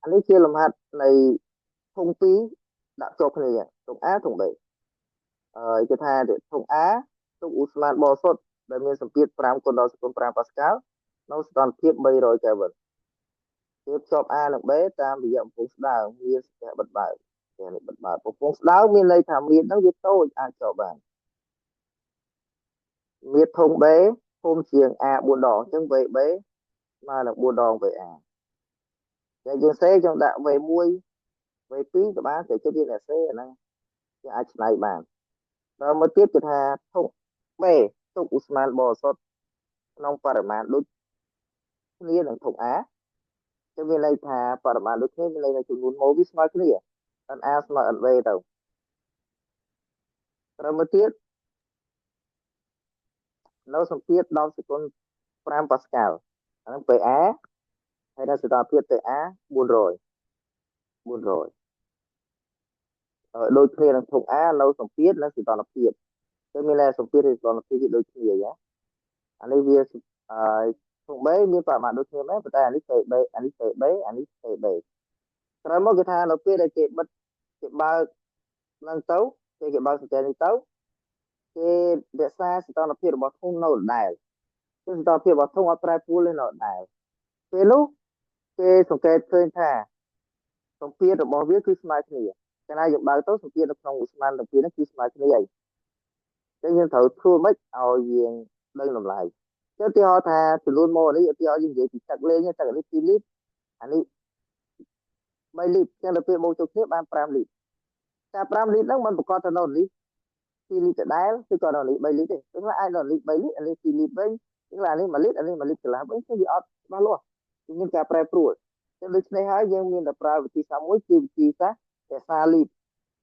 អានេះជាលំហាត់នៃធុង2ដាក់ជាប់គ្នាធុង A ធុង B អឺគេថាធុង A ទុកឧស្ម័នបរិសុទ្ធដែលមានសម្ពាធ5គុណដល់0.5ប៉ាស្កាល់នៅសីតុណ្ហភាព300កែវិនគេភ្ជាប់ A និង B តាមរយៈបំពង់ស្ដើងមានសន្ទះបិទបើកគេនេះបិទបើកបំពង់ស្ដើងមានន័យថាមានហ្នឹងវាតូចអាចជាប់បានមានធុង B ធំជាង A 4ដងអញ្ចឹង VB ស្មើនឹង4ដង VA តែយើងសេចង់ដាក់ V1 V2 ក៏បានតែចិត្តយើងអ្នកសេអាហ្នឹងយើងអាចឆ្នៃបានដល់មួយទៀតគឺថាធុង B ទុកឧស្ម័នបរិសុទ្ធក្នុងបរិមាណដូចគ្នានឹងធុង A ចឹងមានន័យថាបរិមាណដូចគ្នាមានន័យថាចំនួនម៉ូលវាស្មើគ្នា NA ស្មើ NB ទៅត្រូវមួយទៀតនៅសម្ពាធ10សេគុណ5ប៉ាស្កាល់អាហ្នឹង PA ហើយនៅសីតុណ្ហភាព TA 400 400ដូចគ្នានឹងធុង A នៅសម្ពាធនិងសីតុណ្ហភាពគឺមានន័យសម្ពាធនិងសីតុណ្ហភាពវាដូចគ្នាចាអានេះវាអឺធុង B មានបរិមាណដូចគ្នាមែនប៉ុន្តែអានេះ PB អានេះ PB អានេះ PB ក្រោយមកគេថានៅពេលដែលគេបិទគេបើកឡើងទៅពេលគេបើកសន្ទះនេះទៅគេរក្សាសីតុណ្ហភាពរបស់ធុងនៅដដែលគឺសីតុណ្ហភាពរបស់ធុងអត់ប្រែប្រួលទេនៅដដែលពេលនោះគេសង្កេតឃើញថាសម្ពាធរបស់វាគឺស្មើគ្នាកាលណាយើងបើកទៅសម្ពាធនៅក្នុងឧស្ម័នទាំងពីរហ្នឹងគឺស្មើគ្នាហើយចឹងយើងត្រូវធ្វើម៉េចឲ្យយើងដឹងតម្លៃចឹងឧទាហរណ៍ថាចំនួនម៉ូនេះឧទាហរណ៍យើងនិយាយពីទឹកលេងទឹកនេះ2លីត្រអានេះ3លីត្រចឹងដល់ពេលបូកចូលគ្នាបាន5លីត្រតែ5លីត្រហ្នឹងមិនប្រកាសថានៅនេះ2លីត្រដដែលគឺក៏នៅនេះ3លីត្រទេគឺអាចនៅនេះ3លីត្រអានេះ2លីត្រវិញគឺអានេះ1លីត្រអានេះ1លីត្រកន្លះវិញគឺវាអត់ច្បាស់លាស់វាមានការប្រែប្រួលចឹងដូច្នេះហើយយើងមានតែប្រើវិធីសាស្ត្រមួយគឺវិធីសាស្ត្ររក្សាលីត្រ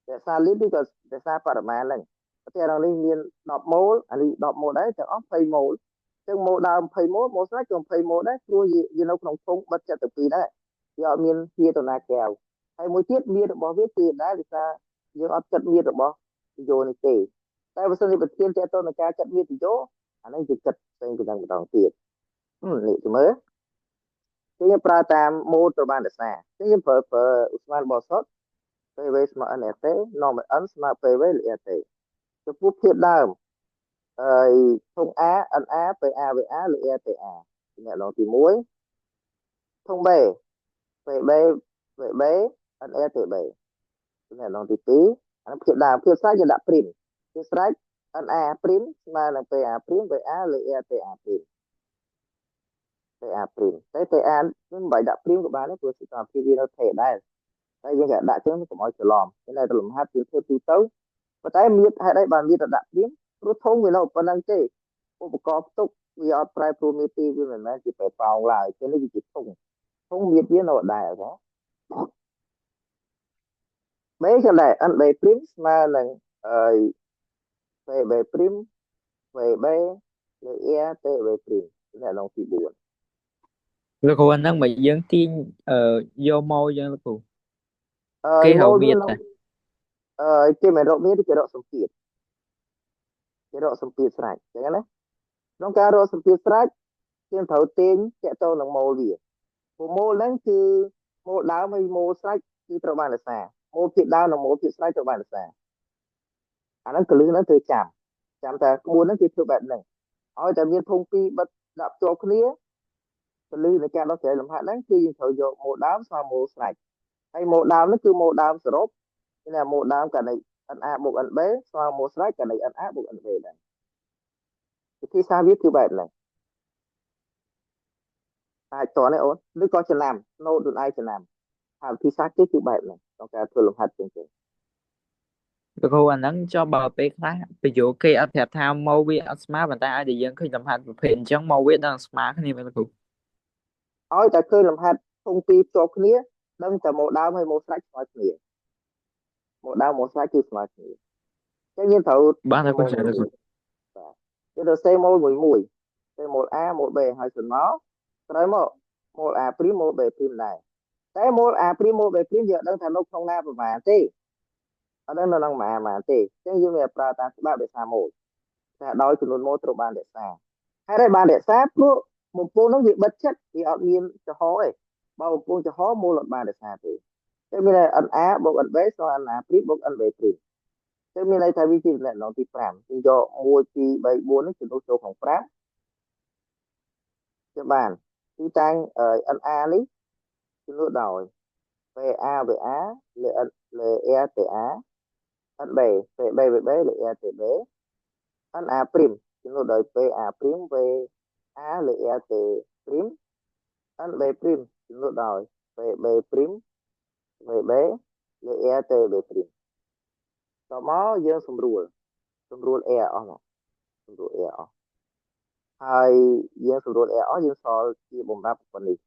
រក្សាលីត្រឬក៏រក្សាបរិមាណហ្នឹងឧទាហរណ៍នេះមាន10ម៉ូលអានេះ10ម៉ូលដែរទាំងអស់20ម៉ូលចឹងម៉ូលដើម20ម៉ូលម៉ូលស្រេចក៏20ម៉ូលដែរព្រោះវានៅក្នុងធុងបិទចិត្តទាំងពីរដែរវាអត់មានហៀទៅណាកែវហើយមួយទៀតមានរបស់វាគឺដែរដោយសារយើងអត់គិតមានរបស់នយោនេះទេតែបើសិនជាប្រធានតទៅនឹងការគិតមាននយោអានេះគឺគិតផ្សេងពីនឹងម្ដងទៀតនេះទៅមើលគឺយើងប្រើតាមម៉ូលត្រូវបានរក្សាគឺយើងប្រើប្រើឧស្ម័នបរិសុទ្ធ PV ស្មើ nRT នាំឲ្យ N ស្មើ PV លើ RT ចំពោះភាពដើមហើយធុង A NA PA VA លើ RTA អ្នកឡងទី1ធុង B PB VB NA TB អ្នកឡងទី2អានោះភាពដើមភាពស្រេចយើងដាក់ព្រីមភាពស្រេច NA ព្រីមស្មើនឹង PA ព្រីម VA លើ RTA ព្រីម TA ព្រីមតែ TA មិនបាច់ដាក់ព្រីមក៏បានដែរព្រោះសកម្មភាពវានៅថេដែរតែយើងគេដាក់ចឹងកុំឲ្យច្រឡំតែតែលំហាត់វាធ្វើទូទៅប៉ុន្តែមានហេតុអីបានមានតែដាក់ព្រីមព្រោះធុងវានៅប៉ុណ្្នឹងទេឧបករណ៍ផ្ទុកវាអត់ប្រែប្រួលមានទីវាមិនមែនជាប៉ោងឡើយទេនេះវាជាធុងធុងមានវានៅដដែលហ៎ B ចឹងដែរ NB ព្រីមស្មើនឹងអឺ PB ព្រីម VB លើ R TB ព្រីមនេះឡងទី4 លោកគ្រូអាហ្នឹងបើយើងទាញអឺយកមកយើងលោកគ្រូ អឺ គេរ ម៉ូ កមាន លវានៅអឺគេមិនរកមានគេរកសម្ពាធគេរកសម្ពាធស្រេចចឹងណាក្នុងការរកសម្ពាធស្រេចយើងត្រូវទាញតាក់ទងនឹងម៉ូលវាព្រោះម៉ូលហ្នឹងគឺម៉ូលដើមហើយម៉ូលស្រេចគឺត្រូវបានរក្សាម៉ូលភាគដើមនិងម៉ូលភាគស្រេចត្រូវបានរក្សាអាហ្នឹងកលឹះហ្នឹងត្រូវចាំចាំតែក្បួនហ្នឹងគេធ្វើបែបហ្នឹងឲ្យតែមានធុងពីរបិទដាក់ភ្ជាប់គ្នាកលឹះនៃការដោះស្រាយលំហាត់ហ្នឹងគឺយើងត្រូវយកម៉ូលដើមស្មើម៉ូលស្រេចហើយម៉ូលដើមហ្នឹងគឺម៉ូលដើមសរុបគឺថាម៉ូលដើមករណី NA បូក NB ស្មើម៉ូលស្រេចករណី NA បូក NB ដែរវិធីសាស្ត្រវាគឺបែបហ្នឹងអាចតនេះអូនឬក៏ចំណាំណូតខ្លួនឯងចំណាំថាវិធីសាស្ត្រគេគឺបែបហ្នឹងក្នុងការធ្វើលំហាត់ជាងគេ លោកគ្រូអាហ្នឹងចុះបើពេលខ្លះបញ្យោគេអត់ប្រាប់ថាមកវាអត់ស្មើប៉ុន្តែឲ្យតែយើងឃើញលំហាត់ប្រភេទអញ្ចឹងមកវាដល់ស្មើគ្នាមែនលោកគ្រូ ឲ្យតែឃើញលំហាត់ធុងពីរភ្ជាប់គ្នាដឹងតែម៉ូដើមហើយម៉ូស្រេចស្មើគ្នាម៉ូដើមម៉ូស្រេចគឺស្មើគ្នាអញ្ចឹងយើងត្រូវ បាទ សេ អរគុណច្រើន ម៉ូលមួយ លោកគ្រូ បាទយើងត្រូវសេម៉ូលមួយមួយសេម៉ូល A ម៉ូល B ហើយសិនមកក្រោយមកម៉ូល A ព្រីមម៉ូល B ព្រីមដែរតែម៉ូល A ព្រីមម៉ូល B ព្រីមយើងអត់ដឹងថានៅក្នុងណាប្រមាណទេអត់ដឹងនៅក្នុងប្រមាណទេអញ្ចឹងយើងមានប្រើតាមច្បាប់រក្សាម៉ូលតែដោយចំនួនម៉ូលត្រូវបានរក្សាហើយបានរក្សាព្រោះបំពង់ហ្នឹងវាបិទចិត្តវាអត់មានចំហទេប បើបំពង់ចំហមូលអត់បានរក្សាទេ តែមាន NA បូក NB ស្មើ NA ព្រីមបូក NB ព្រីម ចឹងមានន័យថាវាជាតំណែងទី5 យើងយក1 2 3 4នេះជំនួសចូលក្នុង5 จะបានទីតាំង NA នេះជំនួសដោយ PA VA លើ N លើ RTA NB PB VB លើ RTB NA ព្រីមជំនួសដោយ PA ព្រីម VA លើ RT ព្រីម NB ព្រីមជំនួសដោយ PB ព្រីម VB លើ RTB ព្រីម។ តមកយើងសម្រួល សម្រួល R អស់មក សម្រួល R អស់ហើយ យើងសម្រួល R អស់ យើងសល់ជាបំរាប់ប៉ុណ្នេះ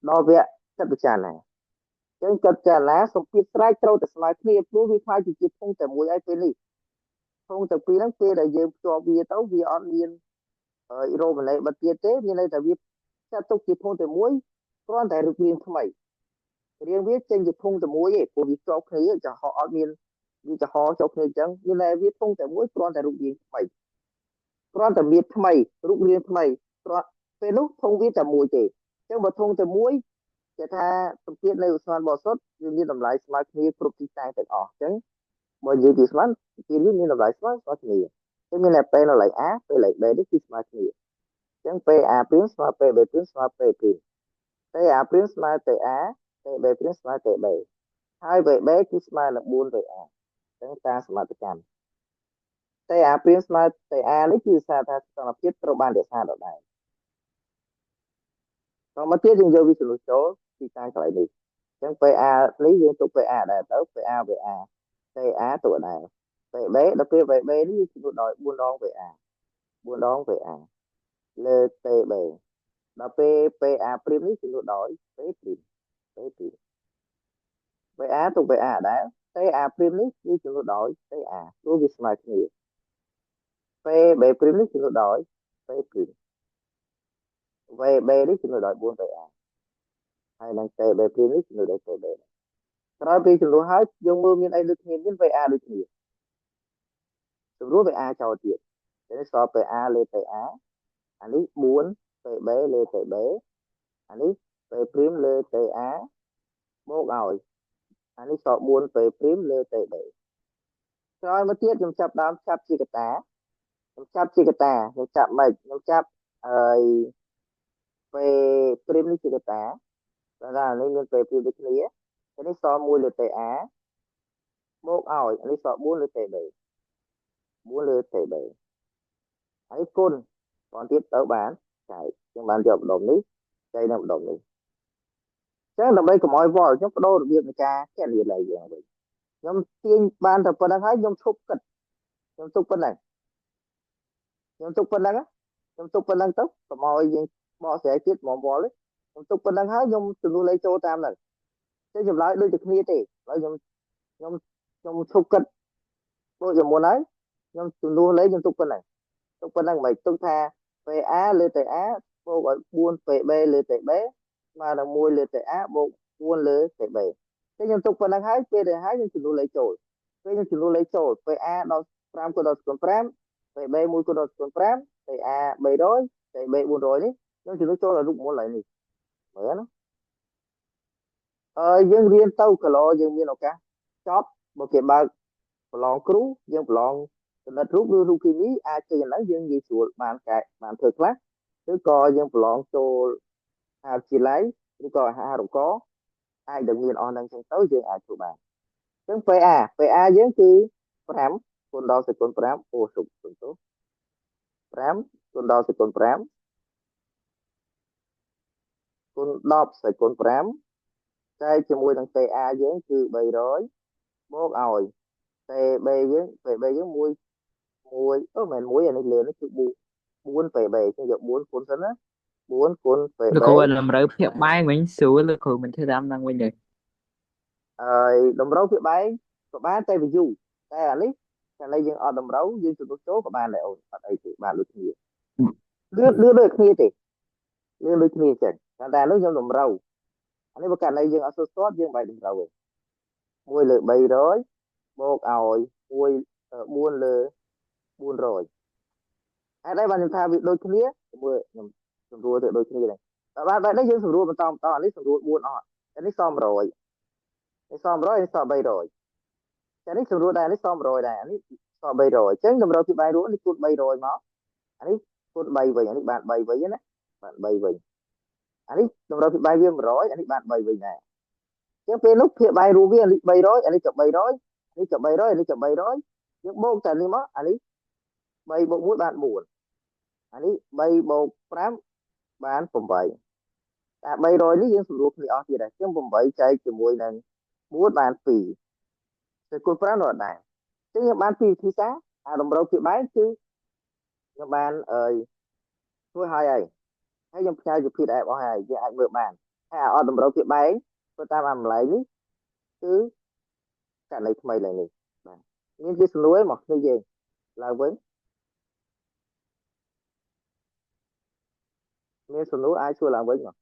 ដល់វគ្គចិត្តពិចារណា។ ចឹងចិត្តចារណាសម្ពាធស្រែកត្រូវតែស្មើគ្នា ព្រោះវាខ្លាចជាធុងតែមួយហើយ។ ពេលនេះធុងទាំងពីរហ្នឹង ពេលដែលយើងភ្ជាប់វាទៅ វាអត់មានរ៉ូម៉ាណេបិទទៀតទេ មានន័យថាវាចាត់ទុកជាធុងតែមួយ គ្រាន់តែរូបរាងថ្មី រាងវាចេញជាធុងតែមួយឯង ព្រោះវាជាប់គ្នា ចំហអត់មាន វាចំហជាប់គ្នាអញ្ចឹង មានន័យវាធុងតែមួយ គ្រាន់តែរូបរាងថ្មី គ្រាន់តែមានថ្មី រូបរាងថ្មី គ្រាន់ពេលនោះធុងវាតែមួយទេ។ អញ្ចឹងបើធុងតែមួយ គេថាសម្ពាធនៃឧស្ម័នបរិសុទ្ធវាមានតម្លៃស្មើគ្នាគ្រប់ទីតាំងទាំងអស់។ អញ្ចឹងបើនិយាយពីស្មាន សម្ពាធវាមានតម្លៃស្មើស្មើគ្នា អញ្ចឹងមានតែ P នៅលេខ A P លេខ B នេះគឺស្មើគ្នា។ អញ្ចឹង P A ព្រីមស្មើ P B ព្រីមស្មើ P ព្រីម T A ព្រីមស្មើ T A T B ព្រីមស្មើ T B ហើយ V B គឺស្មើនឹង 4 V A។ អញ្ចឹងតាមសមត្ថកម្ម T A ព្រីមស្មើ T A នេះគឺសារថាសន្តិភាពត្រូវបានរក្សាដដែល។ តមកទៀតយើងយកវាចំនួនចូលទីតាំងកន្លែងនេះ អញ្ចឹង PA នេះយើងទុក PA ដែរទៅ PA VA TA ទុកដែរ PB ដល់ពេល VB នេះចំនួនដោយ4ដង VA 4ដង VA លើ TB ដល់ពេល PA ព្រីមនេះចំនួនដោយ P ព្រីម P ព្រីម VA ទុក VA ដែរ TA ព្រីមនេះគឺចំនួនដោយ TA ព្រោះវាស្មើគ្នា PB ព្រីមនេះចំនួនដោយ P ព្រីម VB នេះចំនួនដោយ 4 VA ហើយនឹង TB ព្រីមនេះចំនួនដោយ TB។ ក្រោយពីចំនួនហើយ យើងមើលមានអីដូចគ្នា មាន VA ដូចគ្នា សម្រួល VA ចោលទៀត នេះសល់ PA លើ TA អានេះ4 PB លើ TB អានេះ P ព្រីមលើ TA បូកឲ្យអានេះសល់4 P ព្រីមលើ TB។ ក្រោយមកទៀតខ្ញុំចាប់ដើមចាប់ជាកតា ខ្ញុំចាប់ជាកតា ខ្ញុំចាប់ម៉េច? ខ្ញុំចាប់ហើយ P ព្រីមនេះជាកតា តែអានេះមាន P ព្រីមដូចគ្នា នេះសល់1លើ TA បូកឲ្យអានេះសល់4លើ TB 4លើ TB ហើយគុណតទៀតទៅបានចែក យើងបានយកម្ដុំនេះចែកនៅម្ដុំនេះ។ អញ្ចឹងដើម្បីកុំឲ្យវល់ ខ្ញុំបដូររបៀបនៃការគណនាលេខយើងវិញ ខ្ញុំទាញបានតែប៉ុណ្្នឹងហើយ ខ្ញុំឈប់គិត ខ្ញុំទុកប៉ុណ្ណឹង ខ្ញុំទុកប៉ុណ្ណឹង ខ្ញុំទុកប៉ុណ្ណឹងទៅ កុំឲ្យយើងបកស្រាយទៀតហ្មងវល់ទេ។ ខ្ញុំទុកប៉ុណ្ណឹងហើយ ខ្ញុំចំនួនលេខចូលតាមហ្នឹង តែចម្លើយដូចតែគ្នាទេ។ ឥឡូវខ្ញុំឈប់គិតដូចជាមុនហើយ ខ្ញុំចំនួនលេខខ្ញុំទុកប៉ុណ្ណឹង ទុកប៉ុណ្ណឹង មិនទុកថា PA លើ TA បូកឲ្យ 4 PB លើ TB ស្មើនឹង1លើ TA បូក4លើ TB។ តែខ្ញុំទុកប៉ុណ្ណឹងហើយ ពេលដែលហើយខ្ញុំចំនួនលេខចូល ពេលខ្ញុំចំនួនលេខចូល PA ដល់5គុណដល់05 PB 1គុណដល់05 TA 300 TB 400នេះខ្ញុំចំនួនចូលដល់រូបមន្តឡើយនេះ មើលណា។ អឺយើងរៀនទៅគីឡូយើងមានឱកាសចប់ បើគេបើកប្រឡងគ្រូ យើងប្រឡងចំណិតរូបឬរូបគីមី អាចចេញឥឡូវយើងនិយាយស្រួលបានកែបានធ្វើខ្លះ ឬក៏យើងប្រឡងចូលអាវិទ្យាល័យឬក៏អាហារូបករណ៍ អាចនឹងមានអស់នឹងចឹងទៅ យើងអាចធ្វើបាន។ អញ្ចឹង PA PA យើងគឺ5គុណដល់សេគុណ5 អូសុំសុំទោស5គុណដល់សេគុណ5គុណ10សេគុណ5 ចែកជាមួយនឹង TA យើងគឺ300 បូកឲ្យ TB យើង PB យើង1 1អូមិន1អានេះលឿននេះគឺ4 PB អញ្ចឹងយក4គុណសិនណា4គុណ PB លោកគ្រូតម្រូវភាពបែងវិញស្រួល លោកគ្រូមិនធ្វើតាមហ្នឹងវិញទេ? ហើយតម្រូវភាពបែងក៏បានតែវាយូរ តែអានេះកាលនេះយើងអត់តម្រូវ យើងទទួលចូលក៏បានដែរអូន អត់អីទេ បានដូចគ្នា លឿនលឿនដូចគ្នាទេ លឿនដូចគ្នាចឹង តែនោះខ្ញុំតម្រូវអានេះ បើករណីយើងអត់ស្ទាត់ យើងបែកតម្រូវឯង1លើ300បូកឲ្យ1 4លើ400។ ហេតុអីបានខ្ញុំថាវាដូចគ្នា? មើលខ្ញុំសម្រួលទៅដូចគ្នាដែរ បាទ បែបនេះយើងសម្រួលបន្តបន្តអានេះសម្រួល4អស់អានេះស100នេះស100នេះស300ចានេះសម្រួលដែរនេះស100ដែរអានេះស300អញ្ចឹងតម្រូវពីបែររួមនេះគុណ300មកអានេះគុណ3វិញអានេះបាន3វិញណាបាន3វិញអានេះតម្រូវពីបែរវា100អានេះបាន3វិញដែរអញ្ចឹងពេលនោះភាគបែររួមវាអានេះ300អានេះក៏300នេះក៏300នេះក៏300យើងបូកតែនេះមកអានេះ3បូក1បាន4អានេះ3បូក5បាន8តែ300នេះយើងសម្រួលគ្នាអស់ទៀតដែរជាង8ចែកជាមួយនឹង4បាន2ទៅគុណ5នៅដែរអញ្ចឹងយើងបានពីរវិធីសាស្ត្រអាតម្រូវជាបែងគឺខ្ញុំបានអើយធ្វើហើយហើយហើយខ្ញុំផ្ញើជា PDF អស់ហើយយើងអាចមើលបានហើយអាអត់តម្រូវជាបែងធ្វើតាមអាម្លែងនេះគឺករណីថ្មីឡើងនេះបាទមានជាសំណួរមកគ្នាយើងឡើងវិញមានសំណួរអាចសួរឡើងវិញមក